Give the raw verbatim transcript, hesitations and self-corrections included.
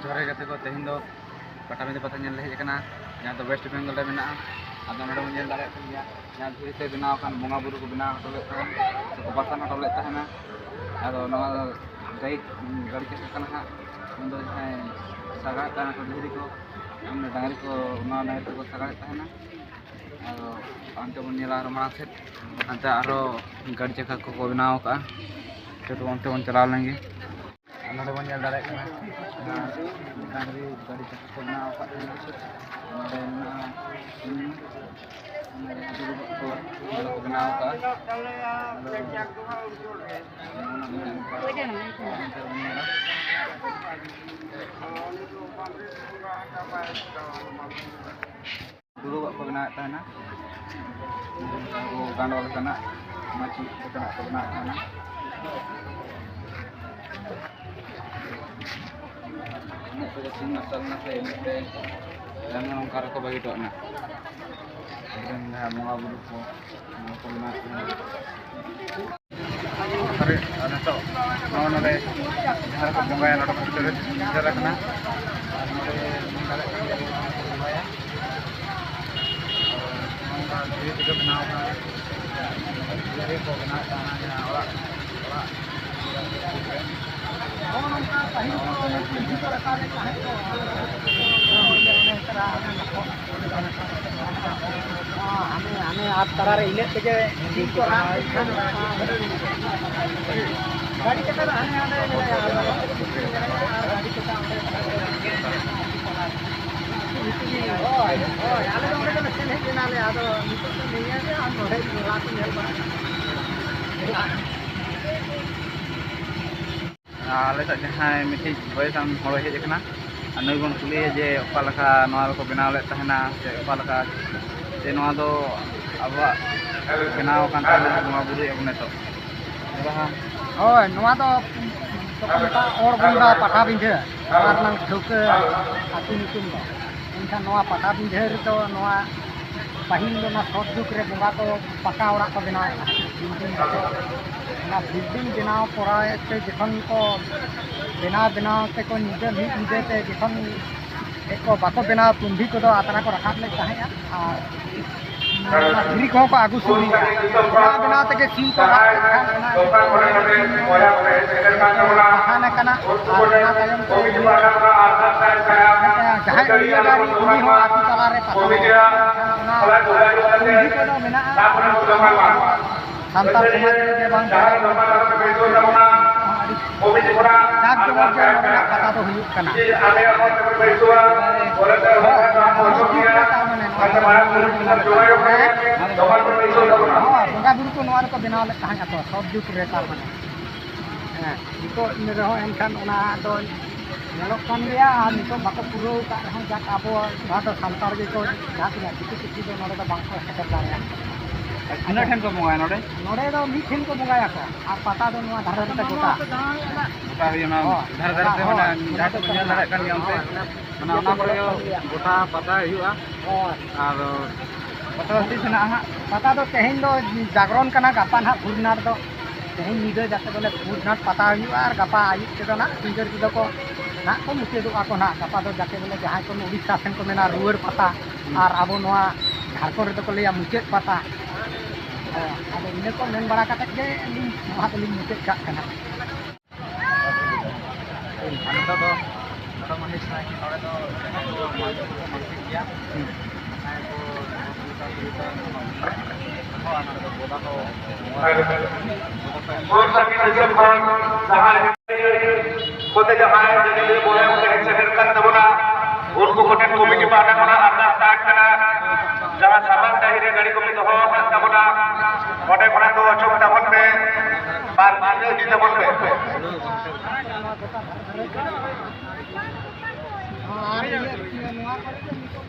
ᱡᱚᱦᱟᱨ ᱜᱮ ᱜᱟᱛᱮ ᱠᱚ, ᱛᱮᱦᱮᱧ ᱫᱚ ᱯᱟᱴᱟᱵᱤᱸᱫᱷᱟᱹ ᱯᱟᱛᱟ ᱧᱮᱞ ᱞᱮ ᱦᱮᱡ ᱟᱠᱟᱱᱟ, ᱡᱟᱦᱟᱸ ᱫᱚ ᱣᱮᱥᱴ ᱵᱮᱝᱜᱚᱞ ᱨᱮ ᱢᱮᱱᱟᱜᱼᱟ᱾ ᱟᱫᱚ ᱱᱚᱰᱮ ᱵᱚᱱ ᱧᱮᱞ ᱫᱟᱲᱮᱭᱟᱜ ᱠᱟᱱ ᱜᱮᱭᱟ, ᱡᱟᱦᱟᱸ ᱫᱷᱤᱨᱤ ᱛᱮ ᱵᱮᱱᱟᱣ ᱟᱠᱟᱱ ᱵᱚᱸᱜᱟ ᱵᱩᱨᱩ ᱠᱚ ᱵᱮᱱᱟᱣ ᱦᱚᱴᱚ ᱞᱮᱫ ᱛᱟᱦᱮᱸᱫ, ᱥᱮ ᱠᱚ ᱵᱟᱥᱟᱱ ᱦᱚᱴᱚ ᱞᱮᱫ ᱛᱟᱦᱮᱱᱟ᱾ ᱟᱫᱚ ᱱᱚᱣᱟ ᱫᱚ ᱜᱟᱹᱰᱤ, ᱜᱟᱹᱰᱤ ᱪᱟᱠᱟ ᱠᱟᱱᱟ ᱦᱟᱸᱜ᱾ ᱩᱱ ᱫᱚ ᱡᱟᱦᱟᱸᱭ ᱥᱟᱜᱟᱲᱮᱫ ᱛᱟᱦᱮᱱᱟ ᱠᱚ ᱫᱷᱤᱨᱤ ᱠᱚ, ᱩᱱ ᱫᱚ ᱰᱟᱝᱨᱤ ᱠᱚ, ᱱᱚᱣᱟ ᱰᱟᱝᱨᱤ ᱛᱮᱠᱚ ᱥᱟᱜᱟᱲᱮᱫ ᱛᱟᱦᱮᱱᱟ᱾ ᱟᱫᱚ ᱦᱟᱱᱛᱮ ᱵᱚᱱ ᱧᱮᱞᱟ ᱟᱨᱚ ᱢᱟᱲᱟᱝ ᱥᱮᱫ, ᱦᱟᱱᱛᱮ ᱟᱨᱚ ᱜᱟᱹᱰᱤ ᱪᱟᱠᱟ ᱠᱚᱠᱚ ᱵᱮᱱᱟᱣ ᱟᱠᱟᱫᱼᱟ᱾ ᱪᱚᱞᱚ ᱚᱱᱛᱮ ᱵᱚᱱ ᱪᱟᱞᱟᱣ ᱞᱮᱱ ᱜᱮ᱾ ᱟᱨ ᱱᱚᱰᱮ ᱵᱚᱱ ᱧᱮᱞ ᱫᱟᱲᱮᱭᱟᱜ ᱠᱟᱱᱟ, ᱰᱟᱝᱨᱤ ᱜᱟᱹᱰᱤ ᱪᱟᱠᱟ ᱠᱚ ᱵᱮᱱᱟᱣ ᱟᱠᱟᱫ ᱛᱟᱦᱮᱱᱟ᱾ ᱱᱚᱰᱮ ᱢᱮᱱᱟᱜᱼᱟ ᱥᱩᱱᱩᱢ, ᱱᱚᱰᱮ ᱫᱩᱲᱩᱵ ᱠᱚ, ᱱᱚᱰᱮ ᱠᱚ ᱵᱮᱱᱟᱣ ᱟᱠᱟᱫᱼᱟ᱾ ᱟᱫᱚ ᱫᱩᱲᱩᱵᱟᱜ ᱠᱚ ᱵᱮᱱᱟᱣᱮᱫ ᱛᱟᱦᱮᱱᱟ, ᱩᱱᱠᱩ ᱜᱟᱸᱰᱚ ᱞᱮᱠᱟᱱᱟᱜ, ᱢᱟᱹᱪᱤ ᱞᱮᱠᱟᱱᱟᱜ ᱠᱚ ᱵᱮᱱᱟᱣᱮᱫ ᱛᱟᱦᱮᱱᱟ᱾ ᱤᱱᱟᱹᱜ ᱛᱮᱜᱮ ᱥᱤᱧ ᱢᱟᱨᱥᱟᱞ ᱮᱱᱟ ᱥᱮ, ᱤᱱᱟᱹᱜ ᱛᱮ ᱡᱟᱦᱟᱸ ᱱᱚᱝᱠᱟ ᱨᱮᱠᱚ ᱵᱟᱹᱜᱤ ᱦᱚᱴᱚ ᱮᱱᱟ᱾ ᱡᱟᱦᱟᱸ ᱵᱚᱸᱜᱟ ᱵᱩᱨᱩ ᱠᱚ, ᱱᱚᱣᱟ ᱠᱚ ᱢᱮᱱᱟᱜ ᱛᱟᱵᱚᱱᱟ᱾ ᱟᱨ ᱱᱤᱛᱚᱜ ᱱᱚᱜᱼᱚ ᱱᱚᱰᱮ ᱡᱟᱦᱟᱸ ᱨᱮᱠᱚ ᱵᱚᱸᱜᱟᱭᱟ, ᱱᱚᱰᱮ ᱠᱚ ᱥᱮᱴᱮᱨ, ᱥᱮᱴᱮᱨ ᱟᱠᱟᱱᱟ᱾ ᱟᱨ ᱱᱚᱰᱮ ᱧᱮᱞ ᱫᱟᱲᱮᱭᱟᱜ ᱠᱟᱱ ᱜᱮᱭᱟ ᱵᱚᱱ ᱱᱚᱣᱟ ᱠᱚ ᱵᱚᱸᱜᱟᱭᱟ᱾ ᱟᱨ ᱱᱚᱝᱠᱟ ᱫᱷᱤᱨᱤ ᱛᱮᱜᱮ ᱵᱮᱱᱟᱣ ᱟᱠᱟᱱᱟ᱾ ᱫᱷᱤᱨᱤ ᱠᱚ ᱵᱮᱱᱟᱣᱮᱫ ᱛᱟᱦᱮᱱᱟ ᱡᱟᱦᱟᱸ ᱚᱲᱟᱜ, ᱚᱲᱟᱜ᱾ ᱱᱚᱜᱼᱚ ᱱᱚᱝᱠᱟ ᱯᱟᱹᱦᱤᱞ ᱠᱚ ᱚᱱᱟ ᱠᱚ ᱤᱫᱤ ᱠᱚ ᱨᱟᱠᱟᱵᱮᱫ ᱛᱟᱦᱮᱸᱫ ᱠᱚ, ᱚᱱᱟ ᱠᱚ ᱚᱱᱮ ᱛᱟᱨᱟ, ᱚᱱᱮ ᱵᱟᱠᱚ ᱦᱟᱱᱮ, ᱦᱟᱱᱮ ᱟᱛ ᱛᱟᱨᱟ ᱨᱮ ᱤᱱᱟᱹᱜ ᱛᱮᱜᱮ ᱤᱧ ᱠᱚ ᱨᱟᱜ ᱠᱮᱫ ᱠᱷᱟᱱ, ᱜᱟᱹᱰᱤ ᱪᱟᱠᱟ ᱫᱚ ᱦᱟᱱᱮ ᱦᱟᱸᱰᱮ ᱢᱮᱱᱟᱭᱟ, ᱟᱨ ᱜᱟᱹᱰᱤ ᱪᱟᱠᱟ ᱚᱸᱰᱮ ᱦᱳᱭ, ᱦᱳᱭ, ᱟᱞᱮ ᱫᱚ ᱚᱸᱰᱮ ᱫᱚᱞᱮ ᱥᱮᱱ ᱦᱮᱡ ᱞᱮᱱᱟᱞᱮ, ᱟᱫᱚ ᱱᱤᱛᱚᱜ ᱫᱚ ᱱᱤᱭᱟᱹ ᱜᱮ ᱟᱨ ᱱᱚᱰᱮ ᱞᱟ ᱠᱚ ᱧᱮᱞ ᱵᱟᱲᱟ᱾ ᱟᱞᱮ ᱥᱮᱫ ᱡᱟᱦᱟᱸᱭ ᱢᱤᱫᱴᱤᱡ ᱵᱚᱭᱮᱥᱟᱱ ᱦᱚᱲᱮ ᱦᱮᱡ ᱟᱠᱟᱱᱟ, ᱟᱨ ᱱᱩᱭ ᱵᱚᱱ ᱠᱩᱞᱤᱭᱮᱭᱟ ᱡᱮ ᱚᱠᱟ ᱞᱮᱠᱟ ᱱᱚᱣᱟ ᱫᱚᱠᱚ ᱵᱮᱱᱟᱣ ᱞᱮᱫ ᱛᱟᱦᱮᱱᱟ, ᱥᱮ ᱚᱠᱟ ᱞᱮᱠᱟ ᱡᱮ ᱱᱚᱣᱟ ᱫᱚ ᱟᱵᱚᱣᱟᱜ ᱵᱮᱱᱟᱣ ᱟᱠᱟᱱ ᱛᱟᱦᱮᱱᱟ, ᱵᱚᱸᱜᱟ ᱵᱩᱨᱩᱭᱮᱫ ᱟᱵᱚᱱ ᱱᱤᱛᱚᱜ᱾ ᱦᱳᱭ, ᱱᱚᱣᱟ ᱫᱚ ᱫᱚᱠᱚ ᱢᱮᱛᱟᱜᱼᱟ ᱚᱲᱜᱚᱸᱰᱟ ᱯᱟᱴᱟᱵᱤᱸᱫᱷᱟᱹ, ᱱᱚᱣᱟ ᱨᱮᱱᱟᱜ ᱴᱷᱟᱹᱣᱠᱟᱹ ᱟᱹᱛᱩ ᱧᱩᱛᱩᱢ ᱫᱚ᱾ ᱮᱱᱠᱷᱟᱱ ᱱᱚᱣᱟ ᱯᱟᱴᱟᱵᱤᱸᱫᱷᱟᱹ ᱨᱮᱫᱚ ᱱᱚᱣᱟ ᱯᱟᱹᱦᱤᱞ ᱫᱚ ᱚᱱᱟ ᱥᱚᱛ ᱡᱩᱜᱽ ᱨᱮ ᱵᱚᱸᱜᱟ ᱠᱚ ᱯᱟᱠᱟ ᱚᱲᱟᱜ ᱠᱚ ᱵᱮᱱᱟᱣᱮᱫ ᱛᱟᱦᱮᱸᱫ, building ᱠᱟᱛᱮ᱾ ᱚᱱᱟ ᱵᱤᱞᱰᱤᱝ ᱵᱮᱱᱟᱣ ᱠᱚᱨᱟᱣᱮᱫ ᱛᱮ ᱡᱚᱠᱷᱚᱱ ᱠᱚ ᱵᱮᱱᱟᱣ ᱵᱮᱱᱟᱣ ᱛᱮᱠᱚ ᱧᱤᱫᱟᱹ, ᱢᱤᱫ ᱧᱤᱫᱟᱹ ᱛᱮ ᱡᱚᱠᱷᱚᱱ ᱪᱮᱫ ᱠᱚ ᱵᱟᱠᱚ ᱵᱮᱱᱟᱣ, ᱠᱩᱢᱵᱷᱤ ᱠᱚᱫᱚ ᱟᱛᱨᱟ ᱠᱚ ᱨᱟᱠᱟᱵ ᱞᱮᱫ ᱛᱟᱦᱮᱸᱫᱼᱟ᱾ ᱟᱨ ᱚᱱᱟ ᱫᱷᱤᱨᱤ ᱠᱚᱦᱚᱸ ᱠᱚ ᱟᱹᱜᱩ ᱥᱩᱨ ᱞᱮᱫᱼᱟ᱾ ᱵᱮᱱᱟᱣ ᱵᱮᱱᱟᱣ ᱛᱮᱜᱮ ᱥᱤᱞ ᱠᱚ ᱨᱟᱜ ᱠᱮᱫ ᱠᱷᱟᱱ ᱚᱱᱟ ᱜᱟᱯᱟᱱ ᱟᱠᱟᱱᱟ᱾ ᱟᱨ ᱚᱱᱟ ᱛᱟᱭᱚᱢ ᱛᱮ ᱤᱭᱟᱹ ᱡᱟᱦᱟᱸᱭ ᱩᱲᱤᱭᱟ ᱫᱟᱨᱮ, ᱩᱱᱤ ᱦᱚᱸ ᱟᱹᱛᱩ ᱛᱟᱞᱟᱨᱮ ᱯᱟᱥᱱᱟᱣ ᱮᱱᱟ᱾ ᱚᱱᱟ ᱠᱩᱢᱵᱷᱤ ᱠᱚᱫᱚ ᱢᱮᱱᱟᱜᱼᱟ᱾ ᱥᱟᱱᱛᱟᱲ ᱥᱚᱢᱟᱡᱽ ᱨᱮᱜᱮ ᱵᱟᱝ ᱪᱟᱵᱟᱜ ᱠᱟᱱᱟ᱾ ᱟᱹᱰᱤ ᱡᱟᱠ ᱡᱚᱢᱚᱠ ᱜᱮ ᱱᱚᱰᱮᱱᱟᱜ ᱯᱟᱛᱟ ᱫᱚ ᱦᱩᱭᱩᱜ ᱠᱟᱱᱟ᱾ ᱦᱚᱸ, ᱱᱚᱣᱟ ᱫᱚ ᱡᱩᱜᱽ ᱨᱮ ᱛᱟᱨ ᱢᱟᱱᱮ ᱱᱚᱣᱟ ᱫᱚ ᱦᱮᱸ? ᱦᱚᱸ, ᱵᱚᱸᱜᱟ ᱵᱩᱨᱩ ᱠᱚ ᱱᱚᱣᱟ ᱨᱮᱠᱚ ᱵᱮᱱᱟᱣ ᱞᱮᱫ ᱛᱟᱦᱮᱸᱫ ᱟᱠᱚ, ᱥᱚᱛ ᱡᱩᱜᱽ ᱨᱮ ᱛᱟᱨ ᱢᱟᱱᱮ᱾ ᱦᱮᱸ, ᱱᱤᱛᱚᱜ ᱨᱮᱦᱚᱸ ᱮᱱᱠᱷᱟᱱ ᱚᱱᱟ ᱫᱚ ᱧᱮᱞᱚᱜ ᱠᱟᱱ ᱜᱮᱭᱟ, ᱟᱨ ᱱᱤᱛᱚᱜ ᱵᱟᱠᱚ ᱯᱩᱨᱟᱹᱣ ᱟᱠᱟᱫ ᱨᱮᱦᱚᱸ, ᱡᱟᱠ ᱟᱵᱚ ᱡᱟᱦᱟᱸ ᱫᱚ ᱥᱟᱱᱛᱟᱲ ᱜᱮᱠᱚ ᱡᱟᱦᱟᱸ ᱛᱤᱱᱟᱹᱜ ᱫᱤᱠᱩ ᱯᱩᱥᱤ ᱫᱚ ᱱᱚᱰᱮ ᱫᱚ ᱵᱟᱝᱠᱚ ᱥᱮᱴᱮᱨ ᱫᱟᱲᱮᱭᱟᱜᱼᱟ᱾ ᱛᱤᱱᱟᱹᱜ ᱴᱷᱮᱱ ᱠᱚ ᱵᱚᱸᱜᱟᱭᱟ ᱱᱚᱰᱮ? ᱱᱚᱰᱮ ᱫᱚ ᱢᱤᱫ ᱴᱷᱮᱱ ᱠᱚ ᱵᱚᱸᱜᱟᱭᱟ ᱠᱚ, ᱟᱨ ᱯᱟᱛᱟ ᱫᱚ ᱱᱚᱣᱟ ᱫᱷᱟᱨᱮ ᱫᱷᱟᱨᱮ ᱛᱮ ᱜᱚᱴᱟ᱾ ᱜᱚᱴᱟ ᱦᱩᱭᱩᱜᱼᱟ, ᱱᱚᱣᱟ ᱦᱳᱭ, ᱫᱷᱟᱨᱮ ᱫᱷᱟᱨᱮ ᱛᱮ ᱦᱳᱭ, ᱢᱟᱱᱮ ᱡᱟᱦᱟᱸ ᱠᱚ ᱧᱮᱞ ᱫᱟᱲᱮᱭᱟᱜ ᱠᱟᱱ ᱜᱮᱭᱟ ᱚᱱᱛᱮ, ᱦᱳᱭ, ᱢᱟᱱᱮ ᱚᱱᱟ ᱠᱚᱨᱮ ᱜᱚᱴᱟ ᱯᱟᱛᱟ ᱦᱩᱭᱩᱜᱼᱟ᱾ ᱦᱳᱭ᱾ ᱟᱨ ᱯᱟᱛᱟ ᱫᱚ ᱛᱤᱥ ᱦᱮᱱᱟᱜᱼᱟ ᱦᱟᱸᱜ? ᱯᱟᱛᱟ ᱫᱚ ᱛᱮᱦᱮᱧ ᱫᱚ ᱡᱟᱜᱽᱨᱚᱱ ᱠᱟᱱᱟ, ᱜᱟᱯᱟ ᱱᱟᱦᱟᱜ ᱵᱷᱩᱨᱱᱟᱴ ᱫᱚ᱾ ᱛᱮᱦᱮᱧ ᱧᱤᱫᱟᱹ ᱡᱟᱛᱮ ᱵᱚᱞᱮ ᱵᱷᱩᱨᱱᱟᱴ ᱯᱟᱛᱟ ᱦᱩᱭᱩᱜᱼᱟ, ᱟᱨ ᱜᱟᱯᱟ ᱟᱹᱭᱩᱵ ᱛᱮᱫᱚ ᱱᱟᱦᱟᱜ ᱥᱤᱸᱜᱟᱹᱲ ᱛᱮᱫᱚ ᱠᱚ ᱱᱟᱦᱟᱜ ᱠᱚ ᱢᱩᱪᱟᱹᱫᱚᱜᱼᱟ ᱠᱚ ᱱᱟᱦᱟᱜ᱾ ᱜᱟᱯᱟ ᱫᱚ ᱡᱟᱠᱮ ᱵᱚᱞᱮ ᱡᱟᱦᱟᱸᱭ ᱠᱚ ᱩᱲᱤᱥᱥᱟ ᱥᱮᱱ ᱠᱚ ᱢᱮᱱᱟ ᱨᱩᱣᱟᱹᱲ ᱯᱟᱛᱟ, ᱦᱩᱸ᱾ ᱟᱨ ᱟᱵᱚ ᱱᱚᱣᱟ ᱡᱷᱟᱲᱠᱷᱚᱸᱰ ᱨᱮᱫᱚ ᱠᱚ ᱞᱟᱹᱭᱟ ᱢᱩᱪᱟᱹᱫ ᱯᱟᱛᱟ᱾ ᱦᱮᱸ, ᱟᱫᱚ ᱤᱱᱟᱹ ᱠᱚ ᱢᱮᱱ ᱵᱟᱲᱟ ᱠᱟᱛᱮᱫ ᱜᱮ ᱟᱹᱞᱤᱧ ᱱᱚᱣᱟ ᱫᱚᱞᱤᱧ ᱢᱩᱪᱟᱹᱫ ᱠᱟᱜ ᱠᱟᱱᱟ᱾ ᱟᱨ ᱱᱤᱛᱚᱜ ᱫᱚ ᱱᱚᱰᱮ ᱢᱟᱹᱱᱢᱤ ᱥᱟᱶ ᱜᱮ ᱱᱚᱰᱮ ᱫᱚ ᱡᱟᱦᱟᱸᱭ ᱠᱚ ᱢᱟᱹᱱᱢᱤ ᱠᱚᱠᱚ ᱢᱟᱹᱱᱥᱤᱠ ᱜᱮᱭᱟ, ᱦᱩᱸ᱾ ᱡᱟᱦᱟᱸᱭ ᱠᱚ ᱚᱥᱩᱵᱤᱫᱷᱟ ᱥᱩᱵᱤᱫᱷᱟ ᱱᱚᱰᱮ ᱫᱚ ᱵᱚᱫᱟ ᱠᱚ ᱵᱚᱸᱜᱟ ᱠᱚ ᱮᱢ ᱠᱟᱜᱼᱟ᱾ ᱠᱚᱛᱮ ᱡᱟᱦᱟᱸᱭ ᱡᱩᱫᱤ ᱵᱚᱞᱮ ᱠᱚ ᱦᱮᱡ ᱥᱮᱴᱮᱨ ᱠᱟᱱ ᱛᱟᱵᱚᱱᱟ, ᱩᱱᱠᱩ ᱠᱚᱴᱷᱮᱱ ᱠᱚᱢᱤᱴᱤ ᱯᱟᱦᱴᱟ ᱠᱷᱚᱱᱟᱜ ᱟᱨᱫᱟᱥ ᱛᱟᱦᱮᱱ ᱠᱟᱱᱟ, ᱡᱟᱦᱟᱸ ᱥᱟᱢᱟᱝ ᱰᱟᱹᱦᱤ ᱨᱮ ᱜᱟᱹᱰᱤ ᱠᱚᱯᱮ ᱫᱚᱦᱚ ᱟᱠᱟᱫ ᱛᱟᱵᱚᱱᱟ, ᱚᱸᱰᱮ ᱠᱷᱚᱱᱟᱜ ᱫᱚ ᱚᱪᱚᱜ ᱛᱟᱵᱚᱱ ᱯᱮ, ᱵᱟᱨ ᱯᱟᱦᱴᱟ ᱤᱫᱤ ᱛᱟᱵᱚᱱ ᱯᱮ᱾ ᱟᱨ ᱤᱭᱟᱹ, ᱱᱚᱣᱟ ᱠᱚᱨᱮ ᱫᱚ ᱱᱤᱛᱚᱜ